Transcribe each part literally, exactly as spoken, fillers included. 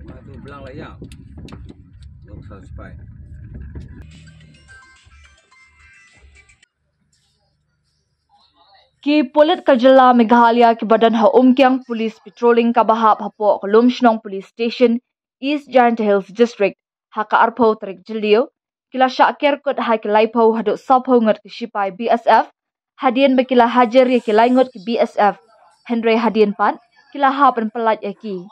Matu belang lah ya. Lok sa spy. Ki pulit ka jylla Meghalaya kiba don ha Umkiang Police Patrolling kaba hap hapoh ka Lumshnong Police Station, East Jaintia Hills District, ha ka arphew tarik Jylliew, ki la shah ker kut ha ki laiphew haduh sawphew ngut ki shipai B S F, hadien ba ki la hajar ïa ki lai ngut ki B S F, hynrei hadien pat ki la hap ban pyllait ïa ki.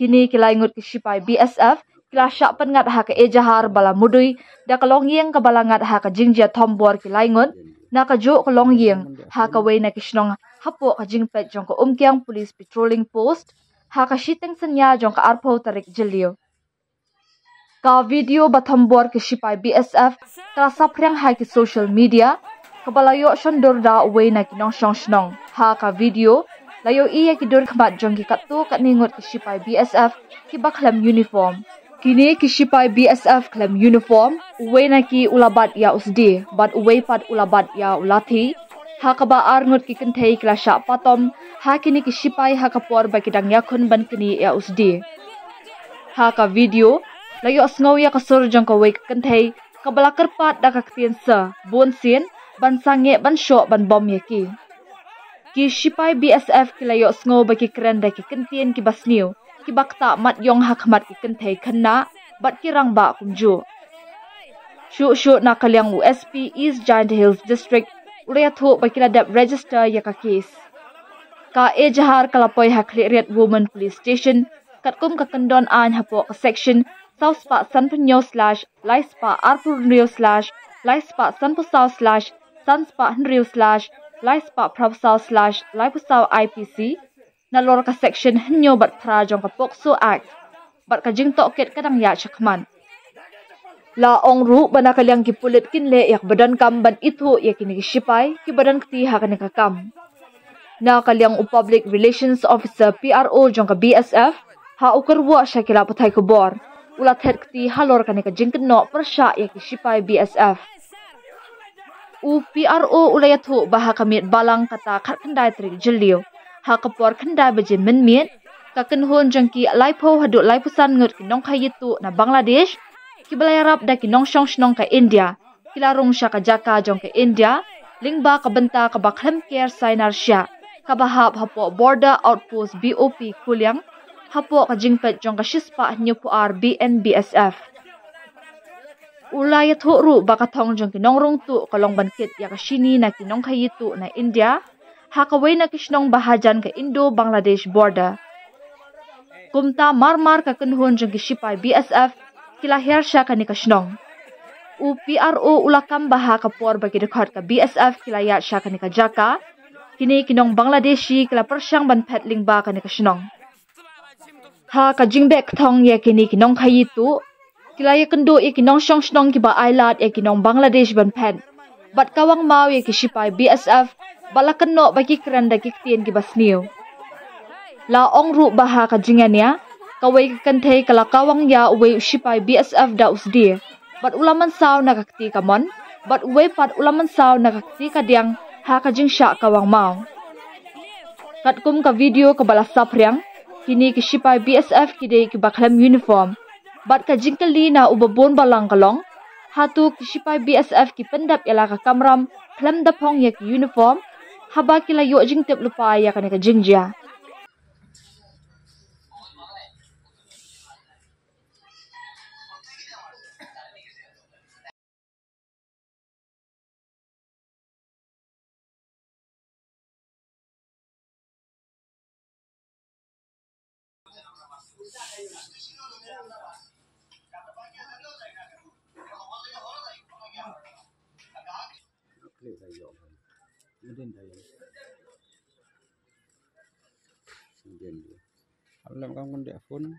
Kine ki lai ngut ki shipai B S F ki la shah pynngat ha ka ejahar ba la mudui da ka longïing kaba la ngat ha ka jingjia thombor ki lai ngut na kajuh ka longïing ha kawei na ki shnong hapoh ka jingpeit jong ka Umkiang Police Patrolling Post ha ka shiteng synñia jong ka arphew tarik Jylliew. Ka video ba thombor ki shipai B S F ka la saphriang ha ki social media, kaba la ïoh shon dur da uwei na ki nongshong shnong. Ha ka video la ïohi ïa ki dur khmat jong ki katto katne ngut ki shipai B S F kiba khlem uniform. Kine ki shipai B S F khlem uniform, uwei na ki u la bat ïa u sdie bad uwei pat u la bat ïa u lathi. Ha kaba ar ngut ki kynthei ki la shah patom ha kine ki shipai ha ka por ba ki dang ïakhun ban knieh ïa u sdie. Ha ka video la ïohsngew ïa ka sur jong kawei ka kynthei kaba la kyrpad da ka ktien sa bun sien ban sangeh ban shoh ban bom ïa ki. Ki shipai B S F ki la ïohsngew ba ki kren da ki kyntien kiba sniew, kiba ktah mat ïong ha khmat ki kynthei khynnah bad ki rangbah kumjuh. Shuh shuh na ka liang u S P East Jaintia Hills District u la ïathuh ba ki la dep register ïa ka case. Ka ejahar ka la poi ha Khliehriat Women Police Station katkum ka kyndon aiñ hapoh ka section saw spah sanphew hynñiew slash lai spah arphew hynriew slash lai spah sanphew saw slash san spah hynriew slash lai spah phra phew saw slash lai phew saw I P C, nalor ka section hynñiew bad phra jong ka POCSO Act, bad ka jingtohkit ka dang ïaid shakhmat. La ong ruh ba na ka liang ki pulit kin leh ïa kaba donkam ban ithuh ïa kine ki shipai kiba don kti ha kane ka kam. Na ka liang u Public Relations Officer, P R O, jong ka B S F, ha u kyrwoh sha ki lad pathai khubor, u la thet kti halor kane ka jingkynnoh pyrshah ïa ki shipai B S F. U P R O u la ïathuh ba ha ka miet balang kata khatkhyndai tarik Jylliew, ha ka por khyndai baje mynmiet, ka kynhun jong ki laiphew haduh laiphew san ngut ki nongkhaïi tuh na Bangladesh, kiba la ïarap da ki nongshong shnong ka India, ki la rung sha ka jaka jong ka India lyngba ka bynta kaba khlem ker sainar shiah, kaba hap hapoh Border Outpost B O P Kuliang, hapoh ka jingpeit jong ka shispah hynñiewphew ar B N B S F. U la ïathuh ruh ba ka thong jong ki nongrung tuh ka long ban kit ïa ka shini na ki nongkhaïi tuh na India ha kawei na ki shnong ba hajan ka Indo-Bangladesh border. Kumta marmar ka kynhun jong ki shipai B S F ki la hiar sha kane ka shnong. U P R O u la kam ba ha ka por ba ki dkhot ka B S F ki la ïaid sha kane ka jaka, kine ki nong Bangladeshi ki la pyrshang ban phet lyngba kane ka shnong. Ha ka jingbeh kthong ïa kine ki nongkhaïi tuh, ki la ïakynduh ïa ki nongshong shnong kiba ailad ïa ki nong Bangladesh ban phet bad kawang maw ïa ki shipai B S F, bad la kynnoh ba ki kren da ki ktien kiba sniew. La ong ruh ba ha ka jingïania, kawei ka kynthei ka la kawang ïa uwei u shipai B S F da u sdie, bad u la mynsaw na ka kti kamon, bad uwei pat u la mynsaw na ka kti kadiang ha ka jingshah kawang maw. Katkum ka video kaba la saphriang, kine ki shipai B S F ki dei kiba khlem uniform, bad ka jingkylli na uba bun balang ka long, hato ki shipai B S F ki pyndep ïa la ka kamram khlem da phong ïa ki uniform, haba ki la ïoh jingtip lypa ïa kane ka jingjia. Lem kam kan dia phone.